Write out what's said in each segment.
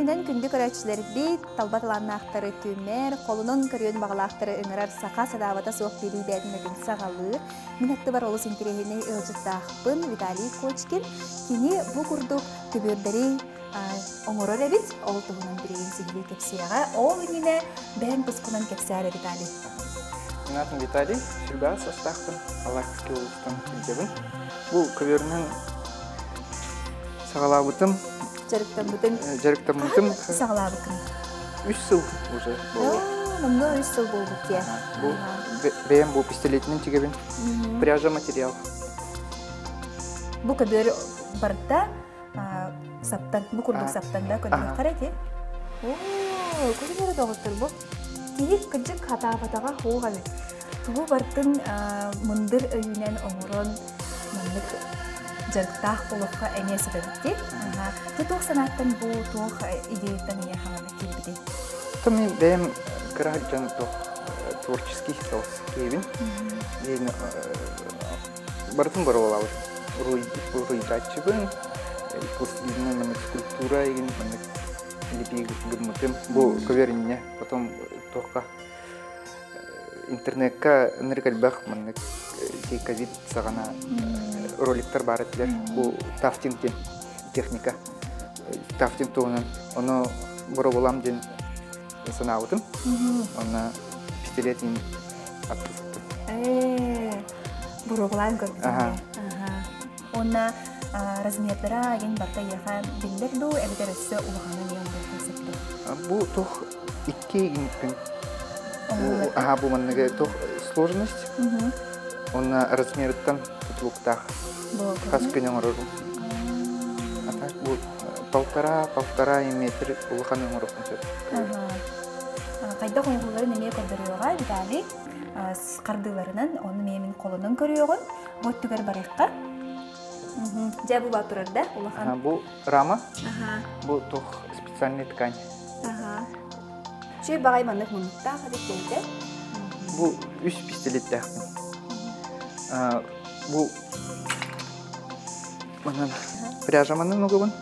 күнүнэн күндү көрөөччүлэрбит, талба талааннаахтары түмэр, холунун көрүөн баҕалаахтары ыҥырар саха садаабата суох биэрии бээтинэтин саҕалыыр. Мин аттыбар олус интэриэһинэй ыалдьыттаахпын Виталий Кочкин. Кини бу курдук көбүөрдэри оҥорор эбит. Ол туһунан билигин сиһилии кэпсиэҕэ. Ол иннинэ бэйэҥ тускунан кэпсээр Виталий. Мин аатым Виталий, сүрдээх састаахпын, Алакский улуустан сылдьабын. Бу көбүөрүнэн саҕалаабытым. Дьарыктаммытыҥ. Дьарыктаммытым. Саҕалаабыккын. 3 сыл уже буолла. Номнуо 3 сыл буолбут дии. Бу бэйэм бу пистолетинэн тигебин. Пряжа материал. Бу көбүөр барыта саптан, бу курдук саптан да көрдөххө эти. Оо, көрүнэрэ доҕоттор бу. Киһи кырдьык хатаабатаҕа суох эбит. Тугу бартын мындыр өйүнэн оҥорон маннык дьарыктаах олоххо эмиэ сөбөбүттик. Ты туох санааттан бу туох идеяттан ийэ хаҥана киирбитий? То мин бэйэм кыра дьон туох творческий соус киэбин. Диэн барытын боруолабыт. Уруйдааччыбын, пластилиннай маннык скульптура игин маннык лепи гыммытым. Бу көбүөр потом туохха интернекка ынырык элбэх маннык ковид саҕана роликтар баар этилэр. Бу тафтинг диэн техника. Тафтинг туһунан ону боруобалаам диэн санаабытым. Онно пистолетин аттыспытым. Боруобалаан көрбүтүм. Уонна размердара ген барта яха биллэр дуу эбэтэр өссө улахана диэн буолуон сөп дуу? Бу тух икки гинпин. Аха бу манныгы тух сложность. Онна размерыттан тутулуктаах. Хас күн оҥорорум. А так бу полтора метр улахан оҥоруохпун сөп. Хайдах оҥоһулларын эмиэ көрдөрүөҕэ Виталий хардыыларынан ону эмиэ мин холонон көрүөҕүм. Бу өттүгэр барыахха. Дьэ бу баа турар да улахан. Бу рама. Бу туох специальный ткань. Чүй баҕай маннык муннуктаах эбит бэйэтэ. Бу үс пистолеттээхпин. Бу манан пряжа манан угабын.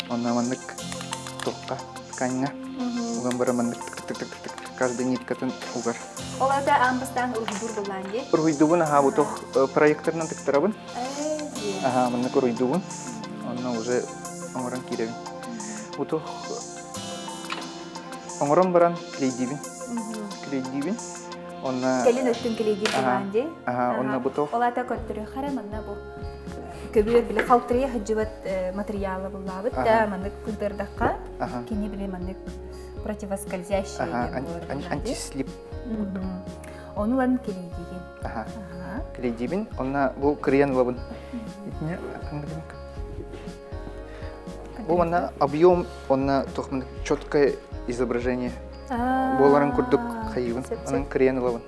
Онно маннык туохха тканьҥа уган бара маннык тык тык тык тык каждый ниткатын угар. Ол ата аан бастаан уруһуйдуур буллаан дии. Уруһуйдубун аһаа бу туох проекторынан тыктарабын. Аһаа маннык уруһуйдубун. Онно уже оҥорон киирэбин. Бу туох оҥорон баран клейдиибин. Клейдиибин. Онно Кэлин өттүн клейдиир буллаан дии. Аһаа онно бу туох Ол ата көрдөрүөххэ манна бу көбүөр били халтырыйа сылдьыбат материала буллаабыт да маннык кырдырдахха кини били маннык противоскользящий диэн буолар антислип. Ону ылан клейдиигин. Клейдиибин. Онно бу кырыйан ылабын. Бу манна объем, онно туох четкое изображение буоларын курдук хайыыбын. Онон кырыйан ылабын.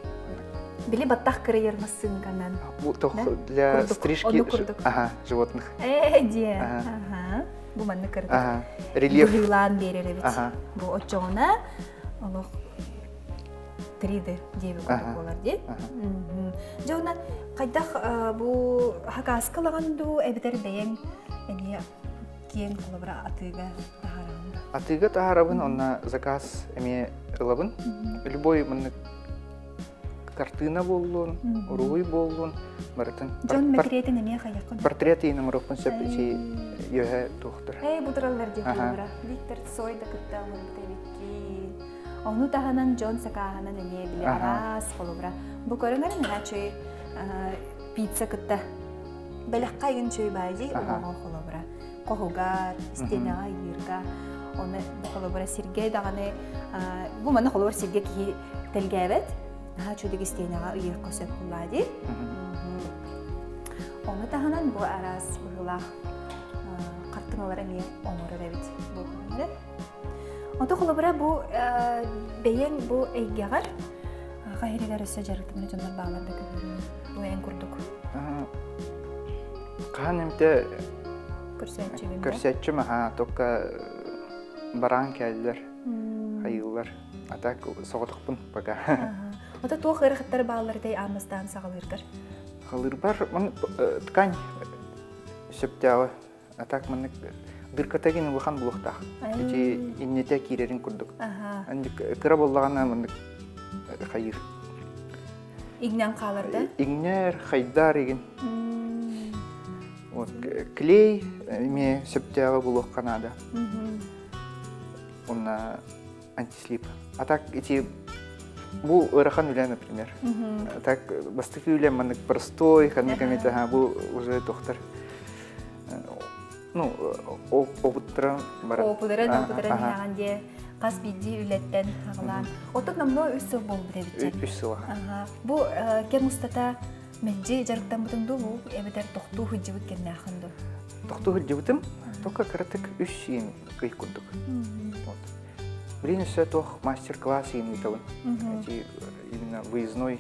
Били баттах кырыйар массыынканан. Бу туох для стрижки ага, животных. Э, дьиэ. Ага. Бу маннык кырдык. Ага. Рельеф. Быһыылаан биэрэр эбит. Бу оччоҕуна олох 3D диэби курдук буолар дии. Дьэ онон хайдах бу хакааска ылаҕын дуу эбэтэр бэйэҥ эмиэ киэҥ холобура атыыга таһаараҕын да? Атыыга таһаарабын, онно заказ эмиэ ылабын. Любой маннык картина буоллун, уруһуй буоллун, барытын. Дьон мэтириэтин эмиэ хайаххын? Портрет иин оҥоруохпун сөп ити үөһэ туохтар. Эй, бу тураллар дии холобура. Виктор Цой да кытта оҥорбут эбиккин. Ону таһынан дьон сакааһынан эмиэ били араас холобура. Бу көрүҥ эрэ наһаа пицца кытта бэлэххэ игин чөй баай дии оҕоҕо холобура. Хоһугар, стенаҕа ыйыырга, оны бу холобура сиргэ даҕаны бу манна холобур сиргэ киһи тэлгээбэт наһаа үчүгэй истиэнэҕэ ыйыахха сөп буоллаа дии. Ону таһынан бу араас быһыылаах хартыҥалар эмиэ оҥорор эбит бу Ото холобура бу бэйэҥ бу эйгэҕэр хаһырыгар өссө дьарыктанар дьоннор баалар да көһөрүү бу эн курдук. Хаһан эмте көрсөөччүгүн көрсөөччүм аха только бараан кэллэр хайыыллар а так соҕотохпун пока. Ото туох ыарахаттар бааллар этэй ааммастаан саҕалыыргар? Халыырбар ткань сөптөөҕө. А так маннык. Дырката гин улахан булуохтаах. Ити иннитэ киирэрин курдук. Кыра буоллаҕына маннык хайыыр. Иҥнэн хаалар да? Иҥнэр, хайдар игин. Вот клей эмиэ сөптөөҕө булуохха наада. Уонна антислип. А так эти бу ыарахан үлэ, например. Так бастакы үлэ маннык простой, ханнык эмит бу уже тохтор. Ну, опыттаран баран. Опыдыран, опыдыран иһэҕин дии. Хас биирдии үлэттэн аҕалаан. Оттон номнуо үс сыл буолбут эбит. Үс сыл. Бу кэм устата мэлдьи дьарыктаммытыҥ дуу, бу эбэтэр тохтуу сылдьыбыт кэмнээххин дуу? Тохтуу сылдьыбытым, только кыратык үс сиэн ый курдук. Вот. Блин, өссө туох мастер-класс иин ыытабын. Эти именно выездной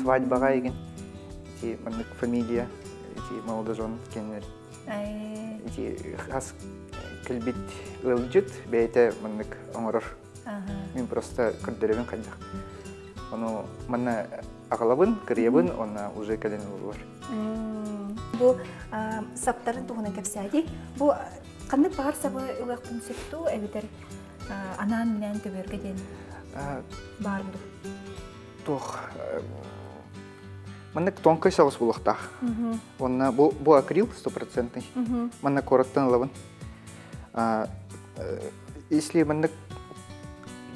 свадьбаҕа игин ити маннык фамилия ити молодожен кеннер ити хас кэлбит ыалдьыт бэйэтэ маннык оҥорор. Мин просто көрдөрөбүн хайдах. Ону манна аҕалабын, кырыйабын, онно уже кэлэн ылылар. Бу саптарын туһунан кэпсээди. Бу ханнык баар сабы ылыахпын сөп дуу, эбэтэр анаан-минээн көбүөргэ диэн баар дуу? Туох маннык тонкой соҕус буолуохтаах. Уонна бу, бу акрил стопроцентный. Манна куораттан ылабын. Если маннык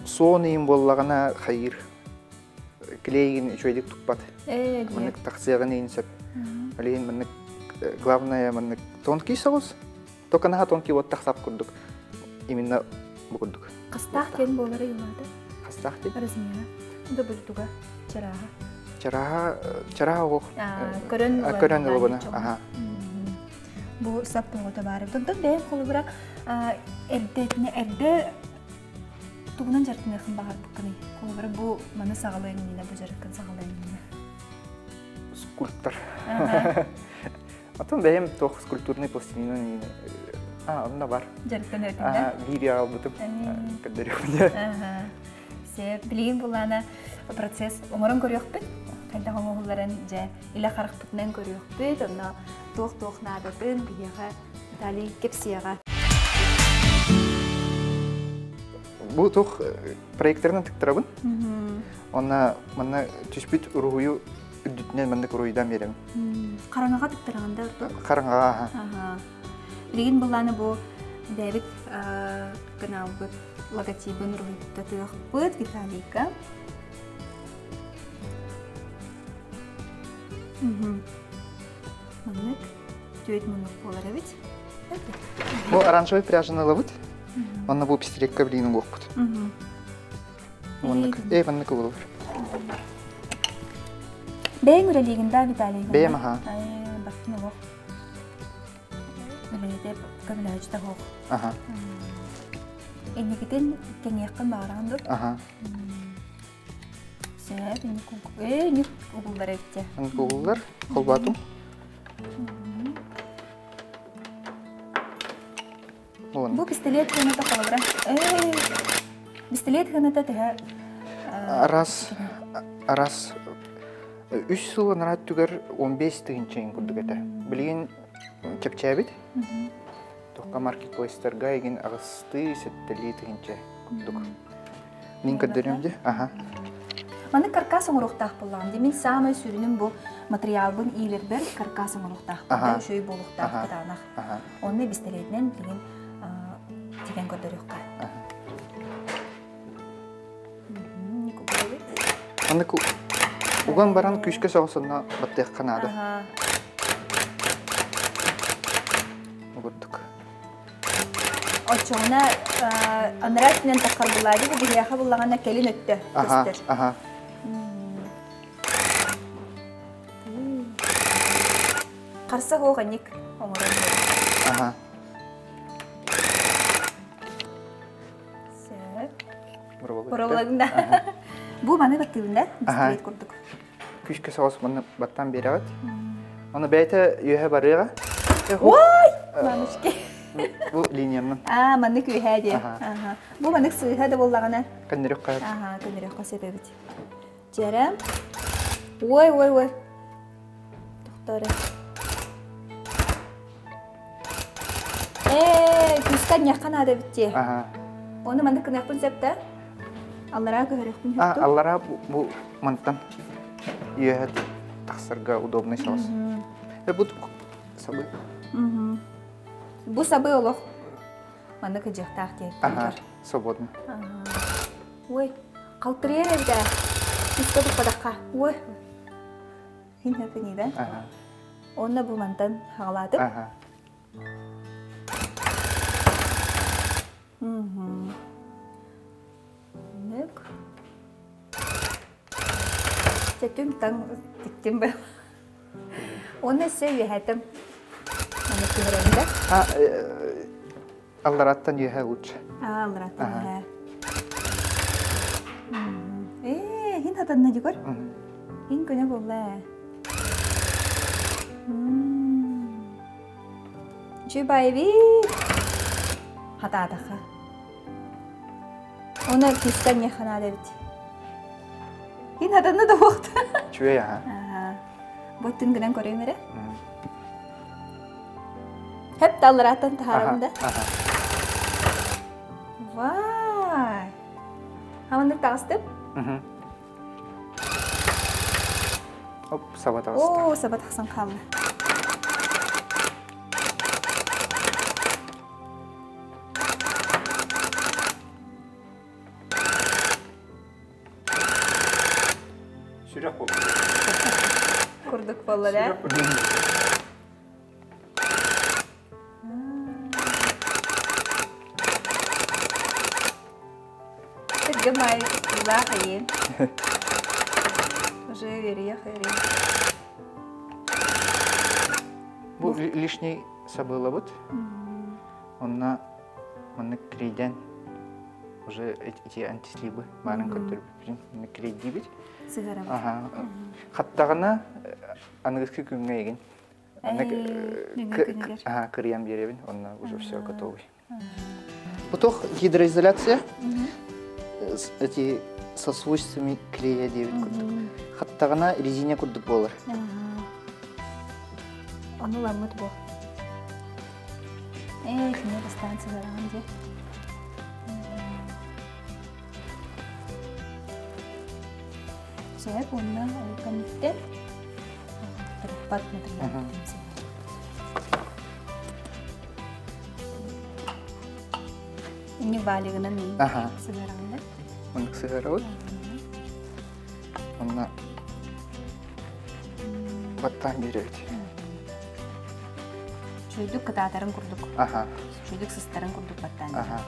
суон ыйым буоллаҕына хайыыр клейгин үчүгэйдик туппат. Маннык тахсыаҕын иин сөп. Ол маннык главное маннык тонкий соҕус. Только наһаа тонкий вот тахсап курдук. Именно бу курдук. Хастаах диэн буолара юлаата? Хастаах диэн? Размера. Добурдуга, чарааһа. Чарааһа, чарааһа оҕох. Көрөн көрөн ылабына. Аха. Бу сап тоҕото баар. Онтон бэйэм холобура эрдэтинэ эрдэ тугунан дьарыктаныаххын баҕарбыккыный? Холобура бу маны саҕалыаҥ иннинэ, бу дьарыккын саҕалыаҥ иннинэ. Скульптор. Атын бэйэм туох скульптурный пластилинын а онно бар. Дьарыктан өтүндэ. Биир аҕалбытым көрдөрүөхпүн. Сеп, билигин булаана процесс оҥорон көрүөхпүт. Хайдах оҥоһулларын дьэ илэ харахпытынан көрүөхпүт. Онно туох-туох наадатын биһиэхэ Виталий кэпсиэҕэ. Бу туох проекторынан тыктарабын. Онна манна түспүт уруһуйу үрдүтүнэн маннык уруһуйдаан биэрэбин. Хараҥаҕа тыктараҕын да ордук? Хараҥаҕа, аха. Билигин былааны бу бэйэбит каналбыт логотибын уруһуйдатыахпыт Виталийга. Маннык түөрт муннук буолар эбит. Бу оранжевый пряжаны ылабыт. Онно бу пистолетка билигин угуохпут. Маннык, э, маннык ылылар. Бэйэҥ үлэлиигин да, Виталий? Бэйэм аха. Баттын олох. Үлэһитэ көмөлөһүчү да суох. Аха. Инникитин кэҥиэххин баҕараҕын дур? Аха. Сөп, инник э, инник угуллар эбитчэ. Инник угуллар, холбоотум. Бу пистолет хыната холобура. Пистолет хыната төһө Арас арас үс сыл анараа өттүгэр 15 тыһыынча курдук этэ. Билигин чэпчээбит. Тоққа маркетплейстарга эгин аҕыстыы сэттэлии тыһыынча курдук. Мин көрдөрүм дии. Аха. Маннык каркас оҥоруохтаах буоллаҕым дии. Мин саамай сүрүнүм бу материалбын иилэрбэр каркас оҥоруохтаахпын да, үчүгэй буолуохтаах кытаанах. Онно бистэлиэтинэн билигин тигэн көрдөрүөххэ. Маннык уган баран күүскэ соҕус онно баттыахха наада. Угурдук. Оччоҕуна анараа өттүнэн таххар булаадьы бу биһиэхэ буллаҕына кэлин өттө көстөр. Аха. Харса суох аньык оҥорон Аха. Сөп. Бороболагын да. Бу маны баттыыбын да, бистилет курдук. Күүскэ соҕус манна баттаан биэрэҕит. Аны бэйэтэ үөһэ барыаҕа. Ой! Мамочки. Бу линиянан. Аа, маннык үөһэ диэ. Бу маннык сыыһа да буоллаҕына. Көннөрүөххэ. Аха, көннөрүөххэ сөп эбит. Дьэрэ. Ой, ой, ой. Тохтоо эрэ. Ээ! Күүскэ анньыахха наада эбит дии. Оны маннык гыныахпын сөп да? Аллараа көһөрүөхпүн сөп дуо? Аллараа бу мантан үөһэ тахсарга удобный соус. Бу сабы. Бу сабы олох маннык ыдьыахтаах диэн. Ага, свободно. Ой, халтырыйар эбит ээ. Күүскэ туппатахха. Ой. Хин хөпүнүй да? Онно бу мантан хаҕалаатым. Нүк. Чэ таҥ тиктим бэл. Уонна өссө үөһээтим. Аны түһэрэн да. А, аллараттан үөһэ лучше. А, аллараттан үөһэ. Ээ, хин хатанна дьукар. Хин көнө буолла ээ. Чубайбит. Хатаатаха. Оны кистен не ханаа эбит. Хин хатанна да буохта. Чүэй аха. Боттун гынан көрөйм эрэ. Хеп талларааттан таһаарабын да. Вай. Хаманнык таҕыстым. Оп, саба таҕыста. Оо, саба тахсан хаалла. Сүрэх буолла. Курдук буолла да? Гымай, лахайын. Уже вериях вериях. Бу лишний сабылабыт. Онна маннык клейден уже эти антислибы баарын көрдөрбүппүтүн маннык клейдиибит. Сыһарабыт. Аха. Хаттаҕына аныгыскы күҥҥэ эгин. Маннык аха кырыйан биэрэбин, онно уже все готовый. Потох гидроизоляция эти со свойствами клея диэбит курдук. Хаттаҕына резине курдук буолар. Ону ламмыт бу. Ээ, кини бастаан сыһараҕын дии. Сөп, уонна ол кэнниттэн тырыппат материал. Инник валигынан сыһыараҕын да? Оннук сыһыарабыт. Онно баттаан биэрэбит. Чуйдук кытаатарын курдук. Аха. Чуйдук сыстарын курдук баттаан. Аха.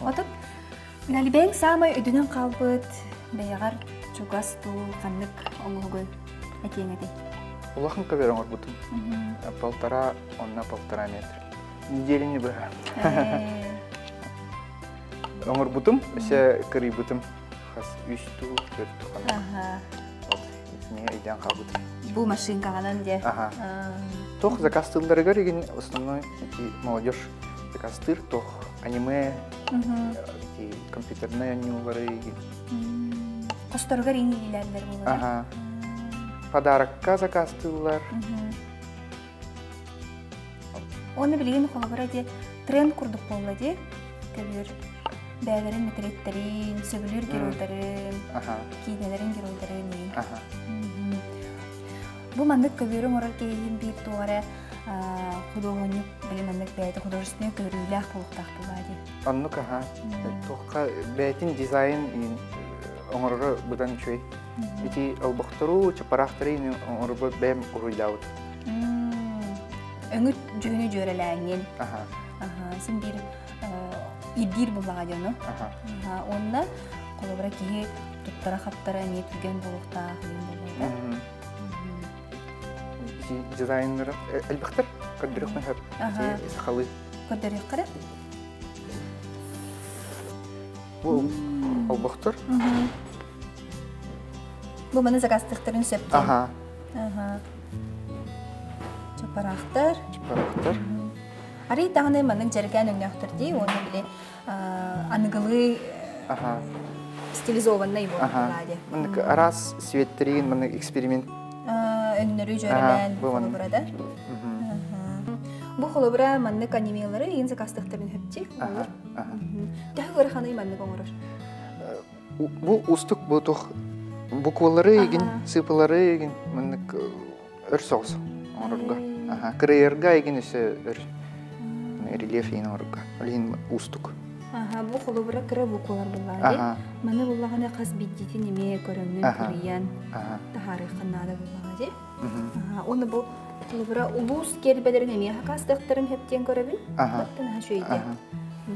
Отут Налибэҥ саамай өйдөнөн хаалбыт бэйэҕэр чугас дуу ханнык оҥоһугу этиэҥ этэй? Улахан көбөр оҥорбутум. Полтора, онно полтора метр. Неделяны быһа. Оҥорбутум, өссө кырыйбытым. Хас үс туу, төрт туу ханнык. Вот, итини өйдөөн хаалбытым. Бу машинкаҕынан дьэ. Аха. Туох заказтыылларыгар игин основной эти молодежь заказтыыр туох аниме, эти компьютерные оонньуулары игин. Хосторугар иҥиилэллэр буолар. Аха. Подарокка заказтыыллар. Оны билигин холобура дии тренд курдук буолла дии көбүөр бэйэлэрин мэтириэттэрин, сөбүлүүр геройдарын, киинэлэрин геройдарын Бу маннык көбүөрү оҥорор киһиин биир туох эрэ худуоһунньук били маннык бэйэтэ художественный көрүүлээх буолуохтаах буолаа дии. Оннук аха. Туохха бэйэтин дизайн оҥороро быдан үчүгэй. Ити олбохтору, чапараахтары оҥорбо бэйэм уруйдаабыт. Өҥү дьүһүнү дьүөрэлээҥҥин. Син биир ирдиир буллаҕа дьону. Уонна холобура киһи туттара-хаптара эмиэ түргэн буолуохтаах диэн буолуота. Дизайннары элбэхтэр көрдөрүөх сөп. Сахалыы. Көрдөрүөххэ Бу олбохтор. Бу маны заказтыктарын сөп. Аха. Аха. Чапараахтар. Чапараахтар. Арый даҕаны маннык дьэргээн өҥнөөхтөр дии уонна били аныгылыы стилизованный буолла дии. Маннык араас светтерин маннык эксперимент өҥнөрү дьүөрэлээн холобура да. Бу холобура маннык анимелары иин заказтыктарын хөпчи. Төһө ыараханый маннык оҥорор? Бу устук бу тух буквалары игин, цифралары игин маннык өр соҕус оҥорорго. Кырыйарга игин өссө өр рельеф игин оҥорорго. Ол иһин уустук. Аха, бу холобура кыра буквалар буллаҕа. Маны буллаҕына хас биддитин эмиэ көрөҥҥүн кырыйан таһаарыаххын наада буллаҕа дии. Уонна бу холобура улуус гербэлэрин эмиэ хакаастыахтарын сөп диэн көрөбүн. Баттан аха үчүгэйдик.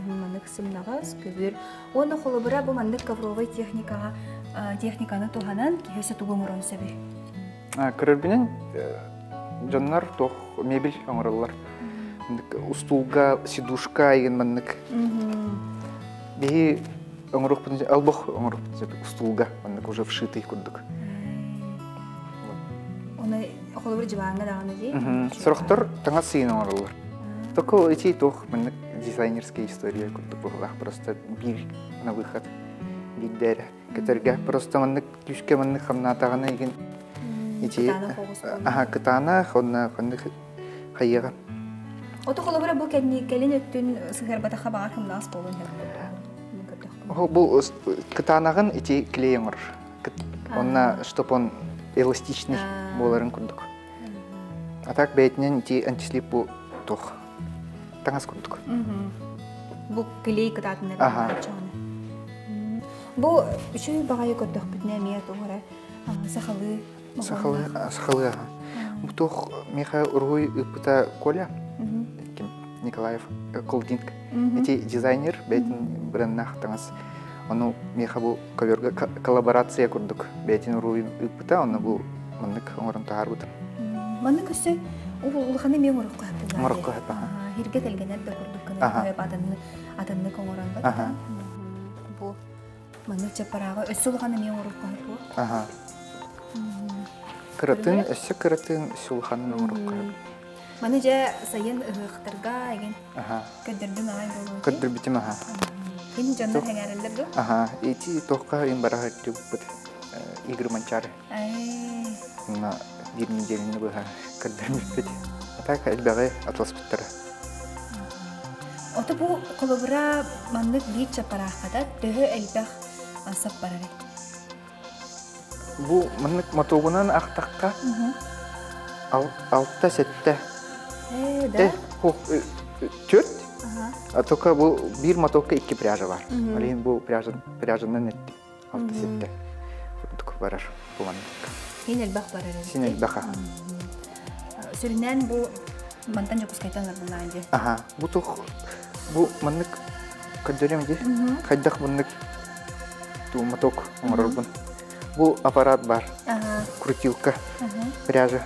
Маннык сымнаҕас, көбүөр. Уонна холобура бу маннык ковровай техникаҕа техниканы туһанан киһи өссө тугу оҥоруон сөбүй? Көрөрбүнэн дьоннор туох мебель оҥороллор. Устуулга, сидушка игин маннык. Биһи оҥоруохпутун албох оҥоруохпутун сөп устуулга маннык уже вшитый курдук. Оны холобур дьыбааҥҥа даҕаны дии. Сорохтор таҥас сыйын оҥороллор. Только эти туох маннык дизайнерская история курдук быһыылаах просто биир на выход биирдэ эрэ көтөргө просто маннык күүскэ маннык хамнаатаҕына игин ити аха кытаанах онно ханнык хайыаҕа Ото холобура бу кэнни кэлин өттүн сыһыарбатахха баҕар хымнаас буолуон сөп Бу кытаанаҕын ити клей оҥорор. Онно чтоб он эластичный буоларын курдук. А так бэйэтинэн ити антислип бу туох таҥас курдук. Бу клей кытаатыннар Бу үчүгэй баҕайы көрдөхпүтүнэ эмиэ туох эрэ сахалыы Сахалыы сахалыы аха. Бу туох миэхэ уруһуй ыыппыта Коля ким Николаев Колдинг. Ити дизайнер бэйэтин бреннаах таҥас. Ону миэхэ бу коверга коллаборация курдук бэйэтин уруһуйун ыыппыта, онно бу маннык оҥорон таһаарбытым. Маннык өссө улаханы эмиэ оҥороххо сөп Оҥороххо сөп Хиргэ тэлгэнэр да курдук гына атыннык атыннык оҥорон бат. Бу маннык чаппарааҕы өссө улахан эмиэ оҥороххо сөп. Аха. Кыратын, өссө кыратын, өссө улаханын оҥороххо сөп. Маны дьэ сайын ыһыахтарга эгин көрдөрдүм аҕай буолуо. Көрдөрбүтүм аха. Ким дьоннор сэҥээрэллэр дуо? Аха, ити туохха им бараһа өттүбүт Игорь Манчары. Мына биир неделяны быһа көрдөрбүппүт. А так элбэҕи атласпыттара. Ото бу холобура маннык биир чапарааххата төһө элбэх сап барарый? Бу маннык мотуогунан ахтахха алта-сэттэ. Да? Төрт. Только бу биир мотокка икки пряжа бар. Ол иһин бу пряжанан эттим. Алта-сэттэ курдук барар бу маннык. Син элбэх барар. Син элбэх аха. Сүрүннээн бу мантан Дьокуускайтан ылбылаан дии. Аха. Бу тух бу маннык көрдөрүөм дии. Хайдах маннык туу моток оҥорорбун. Бу аппарат бар. Крутилка. Пряжа.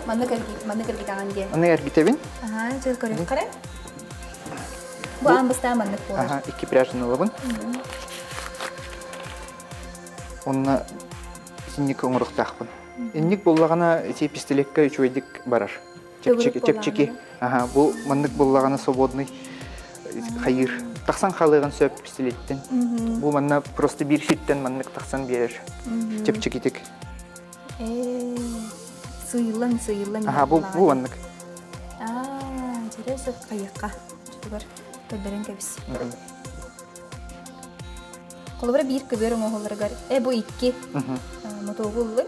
Маннык маннык эргитаҕын диэн. Аны эргитэбин. Аха, чөл көрүөх қарай. Бу аан бастаан маннык буолар. Аха, икки пряжаны ылабын. Онно итинник оҥоруохтаахпын. Инник буоллаҕына ити пистолетка үчүгэйдик барар. Чэпчэки, чэпчэки. Аха, бу маннык буоллаҕына свободный хайыыр. Тахсан хаалыаҕын сөп пистолеттен. Бу манна просто биир сиртэн маннык тахсан биэрэр. Чэпчэкитик. Сыйыллан, сыйыллан. Аха, бу бу маннык. Аа, дьэрэ сөп хайыахха. Чутугар көрдөрөн кэбис. Холобура биир көбүөр оҥоһулларыгар э бу икки мотуогу ыллым.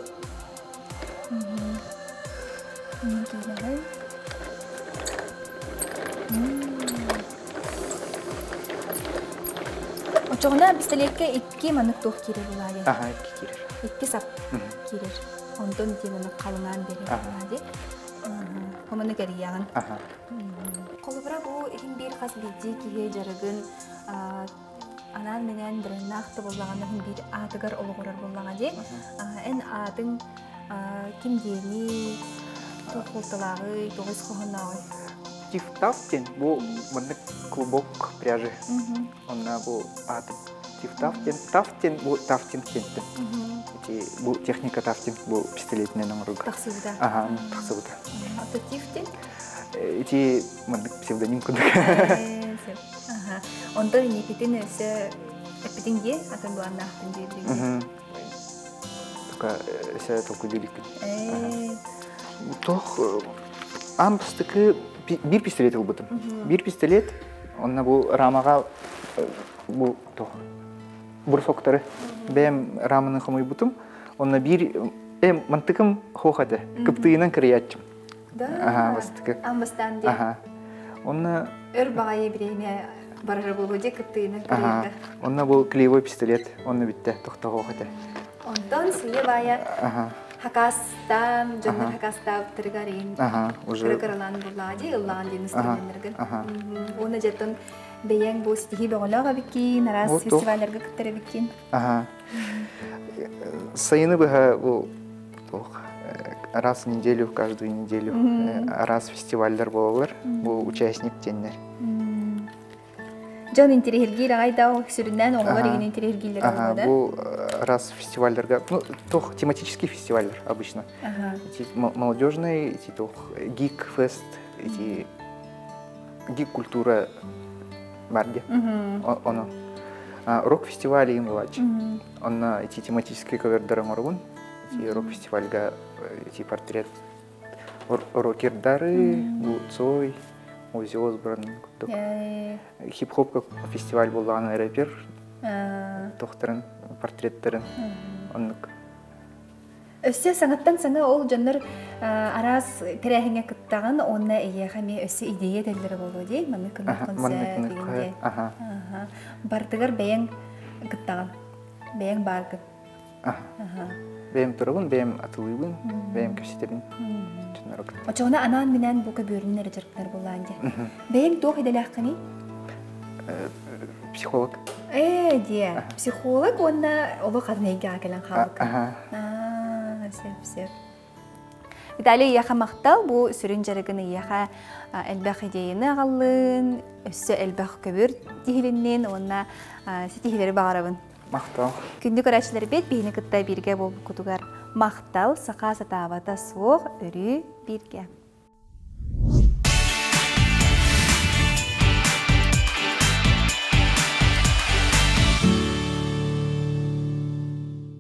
Очоҕуна пистолетка икки маннык туох киирэр булаайы? Аха, икки киирэр. Икки сап киирэр. Онтон ити маннык халыҥаан биэрэр булаайы. Хомону кэрийэҕин. Аха. Холобура бу иһин биир хас биирдии киһи дьарыгын анаан-минээн бреннаах да буоллаҕына иһин биир аатыгар олоҕурар буоллаҕа дии. Эн аатыҥ ким диэний, туох суолталааҕый, туох ис хоһооннооҕуй? Тифтаф диэн бу маннык клубок пряжи. Онно бу ааты Тифтаф диэн Таф диэн бу тафтинг диэнтэн. Ити бу техника тафтинг бу пистолетинэн оҥорорго. Тахсыбыта. Аха, тахсыбыта. Ата Тиф диэн? Ити маннык псевдоним курдук. Онтон инникитин өссө эппитиҥ дии, атын былааннаахпын диэбитиҥ. Только өссө толкуйдуу иликпин. Туох аан бастакы Биир пистолет ылбытым. Биир пистолет, онно бу рамаҕа бу туох брусоктары бэйэм раманы хомуйбутум. Онно биир бэйэм мантыкым хоох этэ. Кыптыйынан кырыйааччым. Да. Аха, бастакы. Амбастан диэн. Аха. Онно өр баҕайы бириэмэ барар буолуо дии кыптыйынан Аха. кырыйарга. Онно бу клеевой пистолет, онно бүттэ, тохтоҕоох этэ. Онтон сыйа баайа Аха. хакастаан, дьоннор хакастаабыттарыгар иин Аха, уже кыра-кыралаан буллаҕа дии, ыллаҕан диэн инструменнаргын. Аха. Уонна дьэттон бэйэҥ бу ситиһии бөҕөлөөх эбиккин, араас Вот туох. фестивалларга кыттар эбиккин. Аха. Сайыны быһа бу туох раз в неделю, каждую неделю раз фестивальдар буолалар. Бу участник диэннэр. Дьон интириһиргиир аҕай да сүрүннээн оҕолор игин интириһиргииллэр Ага, бу раз фестивальдарга, ну, тох тематический фестивальдар обычно. Эти молодежные, эти тох гик-фест, эти гик-культура барде. Оно. Рок-фестиваль им бывать. Онно эти тематические ковердары оҥоробун. Эти рок-фестивальга эти портрет рокердары, бу Цой, Оззи Осборн курдук. Хип-хоп фестиваль буоллаҕына рэпер тохторун портреттарын оннук. Өссө саҥаттан саҥа ол дьоннор араас тэрээһиҥҥэ кыттаҕын уонна эйиэхэ эмиэ өссө идея этэллэрэ буолуо дии маннык гыныаххын сөп диэн. Бартыгар бэйэҥ кыттаҕын, бэйэҥ бааргын. Бэйэм турабын, бэйэм атылыыбын, бэйэм кэпсэтэбин. Очоҕуна анаан-минээн бу көбүөрүнэн эрэ дьарыктанар буоллаан дии. Бэйэҥ туох идэлээххиний? Психолог. Ээ, диэ. Психолог уонна олох атын эйгэҕэ кэлэн хаалбыккын. Аа, сөп, сөп. Виталий, эйиэхэ махтал. Бу сүрүн дьарыгын эйиэхэ элбэх идеяны аҕаллын, өссө элбэх көбүр тиһилиннин уонна ситиһиилэри баҕарабын. Махтал. Күндү көрөөччүлэрбит, биһини кытта бииргэ буолбуккутугар махтал, саха сатаабата суох, өрүү бииргэ.